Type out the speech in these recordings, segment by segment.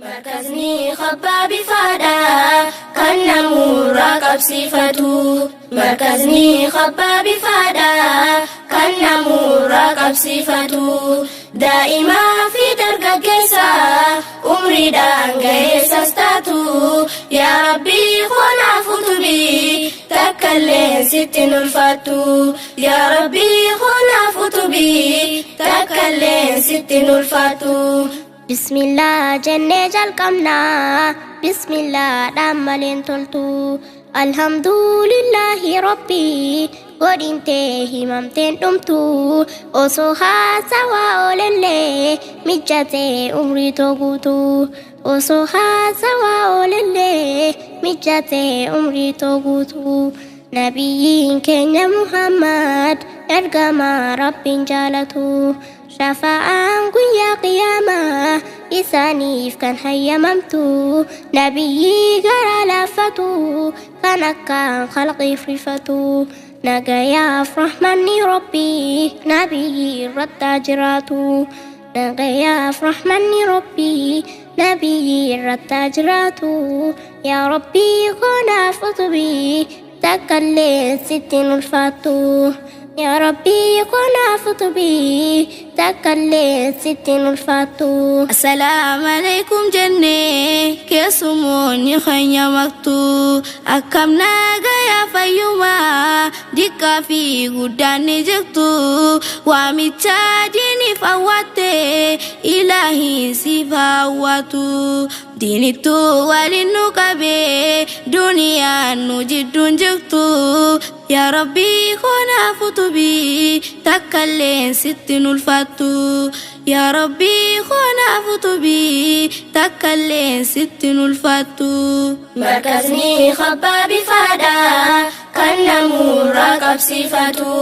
Markazni kabbaa bifaadhaa kan namurraa qabsiifatu. Markazni kabbaa bifaadhaa kan namurraa qabsiifatu. Daa'imaa fi dargaggeessa umriidhaan ga'eessas taatu. Yaa Rabbii koonaaf utubii takkallee sitti hin ulfaattu. Yaa Rabbii koonaaf utubii takkallee sitti hin ulfaattu. Bismillah jennee jalqabnaa bismillaadhaan maleen toltu alhamdulillahi rabbii godhintee himamteen dhumtu osoo haasawaa oolellee mijjatee umrii too guutu osoo haasawaa oolellee mijjatee umrii too guutu nabiyyiin keenya Muhammad ergamaa rabbiin jaalatu Shafa'aan guyyaa qiyaamaa isaaniif kan hayyamamtu nabiyyii garaa laaffatu kan akkaan khalqiif rifatu nagayaaf rahmanni rabbii nabiyyii irratti haa jiraatu nagayaaf rahmanni rabbii nabiyyii irratti haa jiraatu yaa rabbii koo naaf utubii takkallee sitti hin ulfaattu yaa rabbii koo naaf utubii takkallee sitti hin ulfaattu. Assalaam alaikum jennee keessumoonni keenya maktuu akkam nagayaa fayyumaa diqqaa fi guddaan ni jirtu waamicha diiniif awwaatte ilaahiin siif hawwatu diinittu waliin nu qabee duniyaan nu jidduun jirtu yaa rabbii koonaaf utubii takkalleen sitti hin ulfaattu yaa rabbii koonaaf utubii takkalleen sitti hin ulfaattu. Markazni kabbaa bifaadhaa kan namurraa qabsiifatu.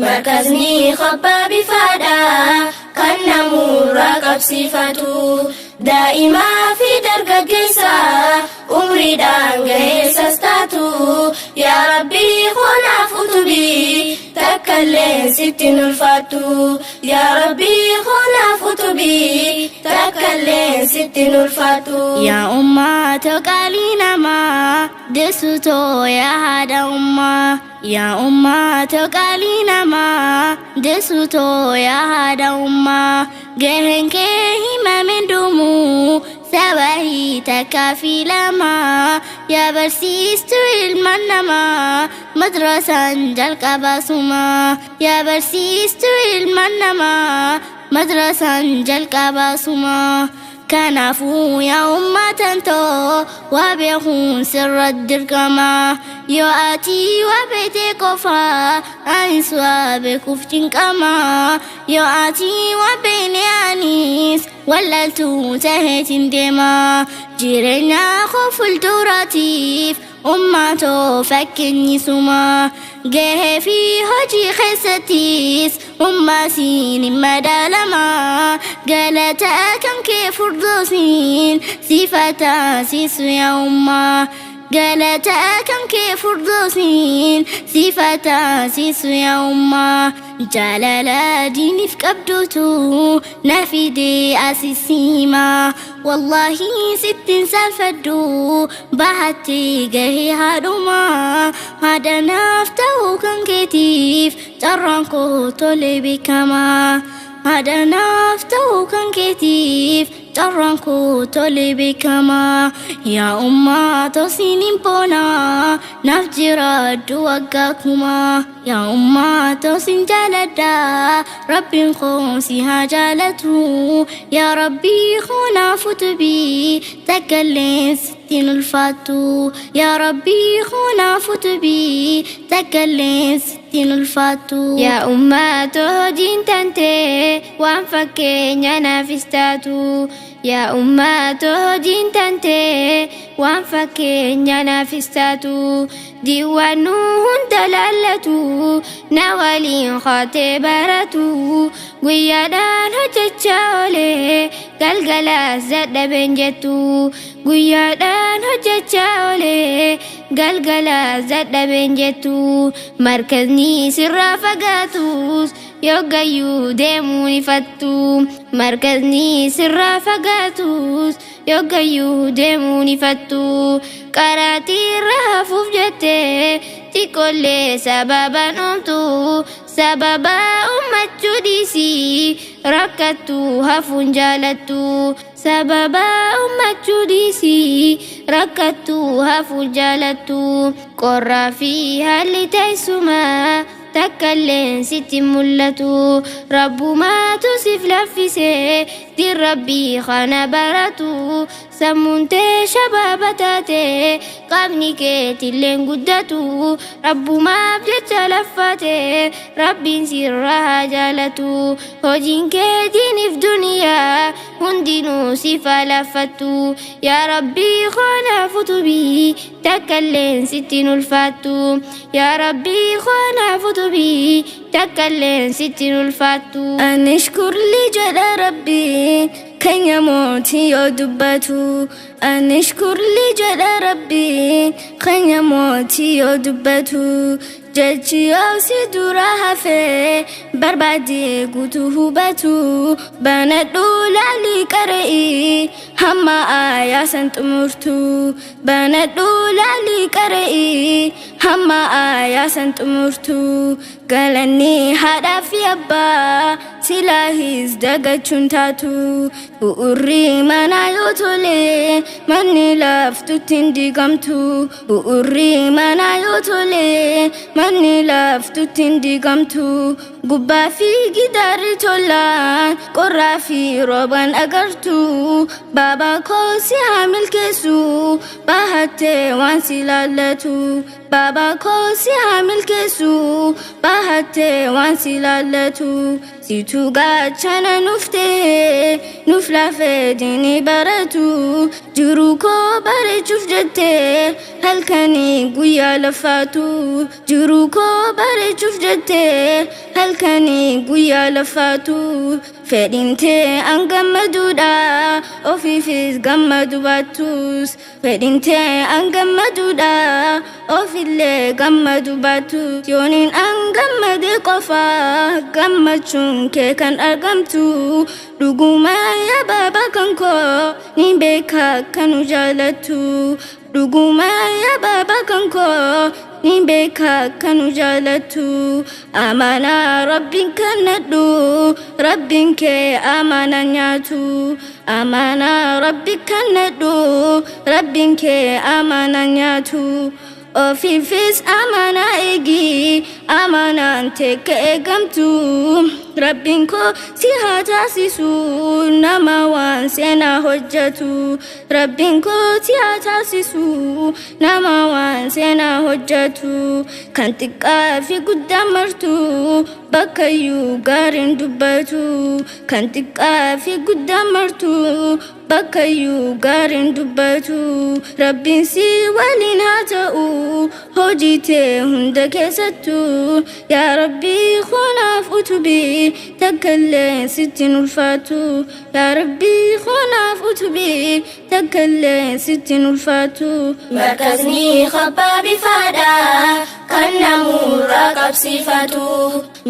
Markazni kabbaa bifaadhaa kan namurraa qabsiifatu. Daa'imaa fi dargaggeessa umriidhaan ga'eessas taatu. Yaa Rabbii koonaaf utubii takkallee sitti hin ulfaattu. Yaa Rabbii koonaaf utubii takkallee sitti hin ulfaattu. Yaa ummata qaalii namaa deessutoo yaa haadha ummaa. Yaa ummata qaalii namaa deessutoo yaa haadha ummaa. Gaheen kee himameen dhumuu sabahii takkaa fi lamaa. Yaa barsiistuu ilmaan namaa madrasaan jalqabaa sumaa. Yaa barsiistuu ilmaan namaa madrasaan jalqabaa sumaa. Kanaafuu yaa ummatan too waa beekuun sirra dirqama. Yoo ati waa beekte qofa anis waa beekuuf cinqama. Yoo ati waa beekne anis wallaaltuu taheetiin deema. Jireenya koo fuulduraatiif ummatoo fakkeenyi suma. Gahee fi hojii keessattis ummasiin hin madaalama. Galata kan kee furdoosiin sifa taasisu yaa ummaa. Galata kan kee furdoosiin sifa taasisu yaa ummaa. Jaalala diiniif qabdutu na fidee asisiima. Wallaahi sittin saalfadhu bahattee gahee haadhumaa. Haadha naaf ta'uu kan keetiif carraan koo tolee beekamaa. Haadha naaf ta'uu kan keetiif carraan koo tolee beekamaa. Yaa ummaa tosiin hin boonaa naaf jiraadhu waggaa kumaa. Yaa ummaa tosiin jaaladhaa rabbiin koo si haa jaalatu. Yaa rabbii koo naaf utubii takkallee sitti hin ulfaattu. Yaa rabbii koo naaf utubii takkallee sitti hin ulfaattu. Yaa ummata hojiin tantee waan fakkeenya naafis taatu. Yaa ummata hojiin tantee waan fakkeenya naafis taatu. Diiwwan hunda laallatu na waliin kaatee baratu. Guyyaadhaan hojjechaa oolee galgalaas dadhabeen jettu. Guyyaadhaan hojjechaa oolee galgalaas dadhabeen jettu. Markazni sirraa fagaatus Yoggayyuu deemuun ifattu markazni sirraa fagaatus yoggayyuu deemuun ifattu qaraatii irra hafuuf jettee xiqqoollee sababaan oomtu sababa ummachuu dhiisii rakkattu hafuun jaalattu sababa ummachuu dhiisii rakkattu hafuun jaalattu qorraa fi haalli teessumaa takkalleen sitti mul'atu rabbumaatu siif laffise diin rabbii kana baratu sammuun tee shabaaba taate qaamni keetilleen guddatu rabbumaaf jecha laffate rabbiin sirraa haa jaalatu hojiin kee diiniif duniyaa hundinuu siif haa laffattu yaa rabbii koonaaf utubii takkalleen sitti hin ulfaattu yaa rabbii koonaaf utubii takkalleen sitti hin ulfaattu. Anishkurli jedha rabbiin keenya mootii yoo dubbatu. Anishkurli jedha rabbiin keenya mootii yoo dubbatu. Jechi yoo si dura hafee barbaadee guutuu hubatu. Banadhu laalii qara'ii hamma aayaa san xumurtu. Banadhu laalii qara'ii hamma aayaa san xumurtu. Galanni haadhaa fi abbaa silaahis dagachuun taatu. Bu'urri manaa yoo tole manni laaftutti hin diigamtu. Bu'urri manaa yoo tole manni laaftutti hin diigamtu. Gubbaa fi gidaarri tolaan qorraa fi roobaan agartu. Baabaa koo si haa milkeessu bahattee waan si laallatu. Baabaa koo si haa milkeessu bahattee waan si laallatu. Situ gaachana nuuf ta'ee nuuf lafee diinii baratu. Jiruu koo bareechuuf jettee halkanii guyyaa lafaatu. Jiruu koo bareechuuf jettee halkanii guyyaa lafaatu. Fedhiin tee an gammaduudha ofiifis gammadu baattus. Fedhiin tee an gammaduudha ofillee gammadu baattus. Yooniin an gammade qofa gammachuun kee kan argamtu. Dhuguma yaa baaba kan koo ni beeka akka nu jaalattu. Dhuguma yaa baaba kan koo ni beeka akka nu jaalattu. Amaanaa rabbiin kennadhu rabbiin kee amaana nyaatu. Amaanaa rabbi kennadhu rabbiin kee amaana nyaatu. Ofiifis amaanaa eegi amaanaan teekka eegamtu. Rabbiin koo si haa taasisu nama waan seenaa hojjetu. Rabbiin koo si haa taasisu nama waan seenaa hojjetu. Kan xiqqaa fi guddaa martu bakkayyuu gaariin dubbatu. Kan xiqqaa fi guddaa martu bakkayyuu gaariin dubbatu. Rabbiin si waliin haa ta'u hojii tee hunda keessattuu. Yaa Rabbii koonaaf utubii takkallee sitti hin ulfaatu. Yaa Rabbii koonaaf utubii takkallee sitti hin ulfaatu. Markazni kabbaa bifaadha kan namurraa qabsiifatu.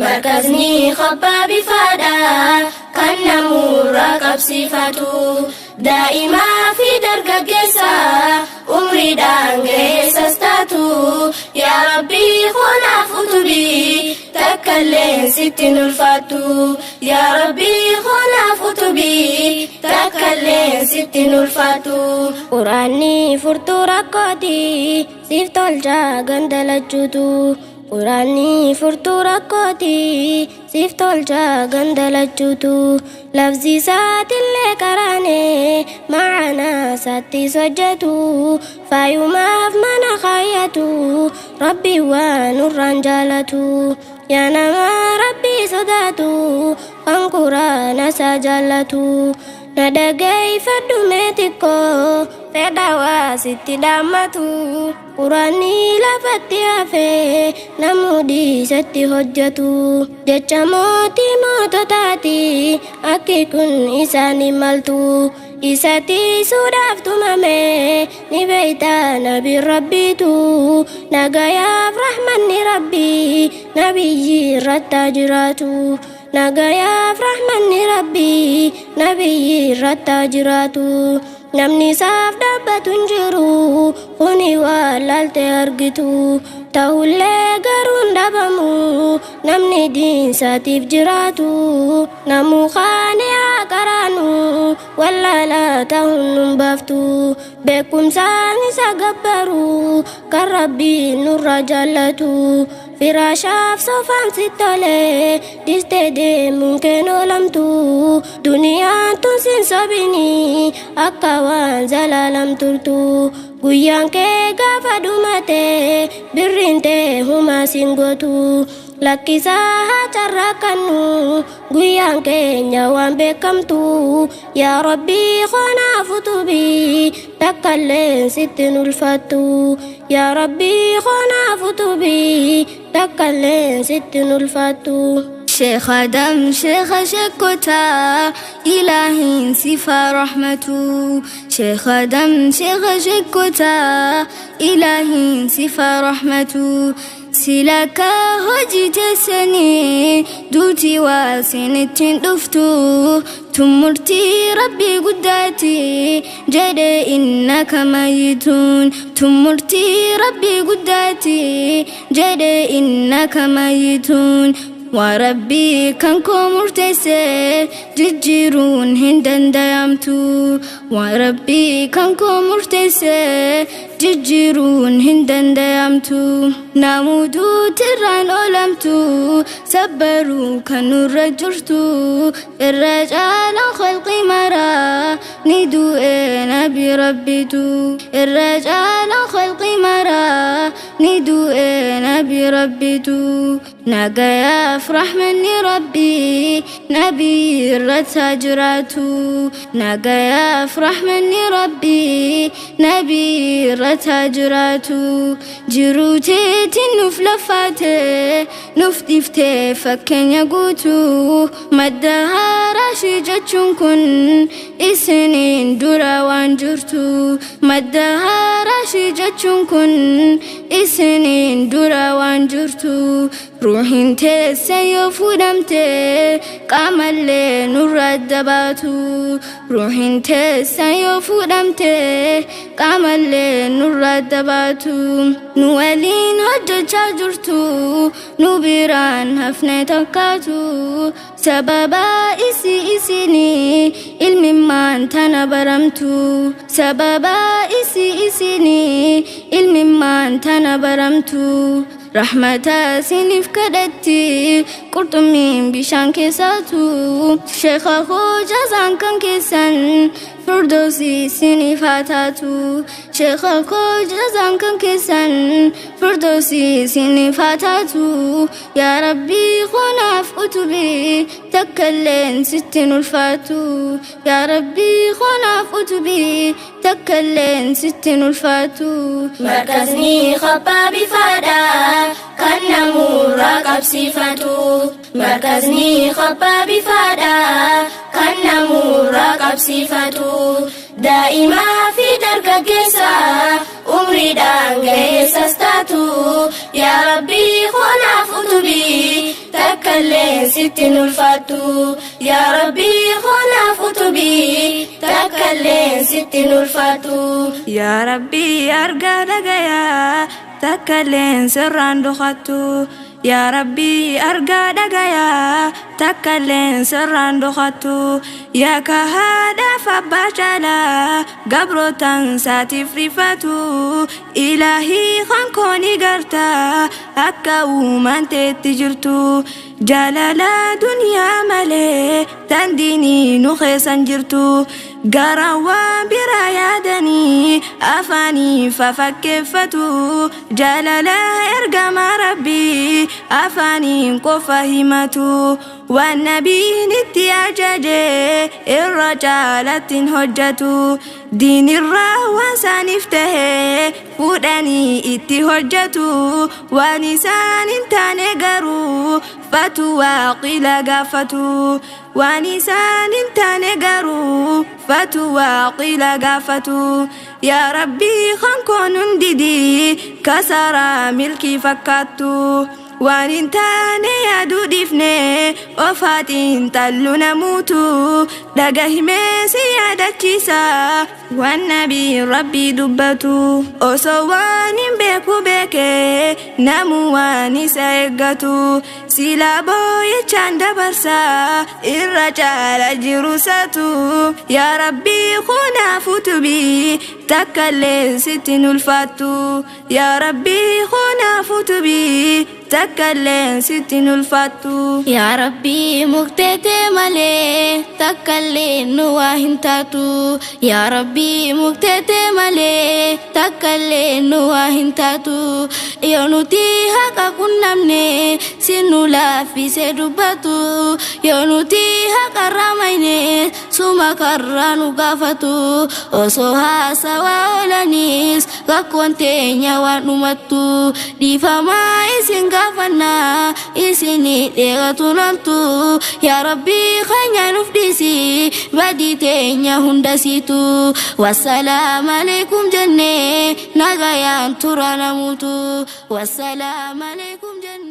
Markazni kabbaa bifaadha kan namurraa qabsiifatu. Daa'imaa fi dargaggeessa umriidhaan ga'eessas taatu. Yaa Rabbii koonaaf utubii takkallee sitti hin ulfaattu. Yaa Rabbii koonaaf utubii takkallee sitti hin ulfaattu. Quraanni furtuu rakkooti siif tolcha ganda lachuutu. Quraanni furtuu rakkooti siif tolcha ganda lachuutu. Lafzi isaatillee qaraane ma'anaa isaattis hojjetu. Faayumaaf mana kaayyatu rabbi waan nurraan jaalatu. Yaa nama rabbii sodaatu kan quraana isaa jaallatu. Na dhageeffadhu mee xiqqoo fedha waa sitti dhaammatu. Quraanni lafatti hafee namuu dhiisatti hojjetu. Jecha mootii moototaati akki kun isaan hin maltu. Isa tiisuudhaaf tumame ni beeyta nabi rabbiitu. Nagayaaf rahmanni rabbii nabiyyi irratti haa jiraatu. Nagayaaf rahmanni rabbii nabiyyi irratti haa jiraatu. Namni isaaf dhaabbatu hin jiru kuni waan laalte argitu. Ta'ullee garuu hin dhabamu namni diinsaatiif jiraatu. Namuu kaane haa qaraanu wallaalaa ta'uun nun baaftu. Beekumsaan isa gabbaru kan rabbiin nurra jaallatu. Firaashaaf soofaan si tole dhistee deemuun keen oolamtu. Duniyaan tun sin sobini akka waan zalaalam turtu. Guyyaan kee gaafa dhumate birriin tee humaa sin gootu. Lakkisaa haa carraaqannu guyyaan keenya waan beekamtu. Yaa Rabbii kanaaf utubii takkalleen sitti hin ulfaattu. Yaa Rabbii kanaaf utubii takkalleen sitti hin ulfaattu. Sheekh Adam Sheekha Sheekotaa Ilaahiin sifaa rahmatu. Sheekh Adam Sheekha Sheekotaa Ilaahiin sifaa rahmatu. Sila akka hojii teessanii duuti waa isinittiin dhuftu. Tumurtii rabbii guddaati jedhe innaka mayyituun. Tumurtii rabbii guddaati jedhe innaka mayyituun. Waa rabbii kan koo murteesse jijjiiruun hin danda'amtu. Waa rabbii kan koo murteesse jijjiiruun hin danda'amtu. Namuduutirraan oolamtu sabbaruu kan nurra jirtu. Irra caalaan khalqii maraa ni du'e nabi rabbitu. Irra caalaan khalqii maraa ni du'e nabi rabbitu. Nagayaaf rahmanni rabbii nabii irratti haa jiraatu. Nagayaaf rahmanni rabbii nabii irratti haa jiraatu. Jiruu teetiin nuuf laffaate nuuf dhiiftee fakkeenya guutuu. Madda haaraa jechuun kun isiniin dura waan jirtu. Madda haaraa jechuun kun isiniin dura waan jirtu. Ruuhin teesse yoo fuudhamte qaamallee nurra adda baatu. Ruuhin teesse yoo fuudhamte qaamallee nurra adda baatu. Nu waliin hojjechaa jirtu nu biraan hafne takkaatu. Sababa isii isinii ilmimmaan tana baramtu. Sababa isii isinii ilmimmaan tana baramtu. Rahmata isiniif kadhatti qurxummiin bishaan keessaatu. Sheekha koo jazaan kan keessan firdoosi isiniif haa taatu. Sheekha koo jazaan kan keessan firdoosi isiniif haa taatu. Yaa Rabbii kanaaf utubii takkalleen sitti hin ulfaatu. Yaa Rabbii kanaaf utubii takkalleen sitti hin ulfaatu. Markazni khabbaa bifaadhaa kan namurraa qabsiifatu. Markazni khabbaa bifaadhaa kan namurraa qabsiifatu. Daa'imaa fi dargaggeessa umriidhaan ga'eessas taatu. Yaa Rabbii kanaaf utubii takkalleen sitti hin ulfaattu. Yaa Rabbii kanaaf utubii takkalleen sitti hin ulfaattu. Yaa Rabbii argaa dhagayaa takkalleen sirraan dhokattu. Yaa Rabbii argaa dhagayaa takkalleen sirraan dhokattu. Yaa ka haadhaaf abbaa caalaa gabrootaan saatiif rifatu. Ilaahii kan koo ni gartaa akka uumaan teetti jirtu. Jaalala duniyaa malee tan diinii nu keessan jirtu. Garaan waan biraa yaadanii afaanii fafakkeeffatu. Jaalala ergama rabbii afaaniin qofa himatu. Waan nabiin itti ajaje irra caalattiin hojjetu. Diinirraa waan isaaniif tahe fuudhanii itti hojjetu. Waan isaan hin taane garuu fatuwaa qila gaafatu. Waan isaan hin taane garuu fatuwaa qila gaafatu. Yaa Rabbii kan hundidii kasaraa milkii fakkaattu. Waan hin taane yaaduu dhiifne ofaatiin xallu namuutu dhagahimee si yaadachiisa waan nabiin rabbii dubbatu. Osoo waan hin beeku beekee namu waan isa eeggatu silaa boo'ichaan dabarsa irra caala jirusatu. Yaa Rabbii kunaaf utubii takka illee sitti hin ulfaattu. Yaa Rabbii kunaaf utubii takka illee sitti hin ulfaattu. Yaa Rabbii mukteetee malee takka illee nu waa hin taatu. Yaa Rabbii mukteetee malee takka illee nu waa hin taatu. Yoo nuti haqa qunnamne si nu laaffisee dubbatu. Yoo nuti haqa ramayne suma karraa nu gaafatu. Osoo haasawaa oolanis rakkoon teenya waan dhumattu. Dhiifamaa isin gaafannaa isinii dheeratu loltu. Yaa Rabbii keenya nuuf dhiisi badii teenya hundasiitu. Wassalaam alaikum jennee nagayaan tura namuutu. Wassalaam alaikum jennee.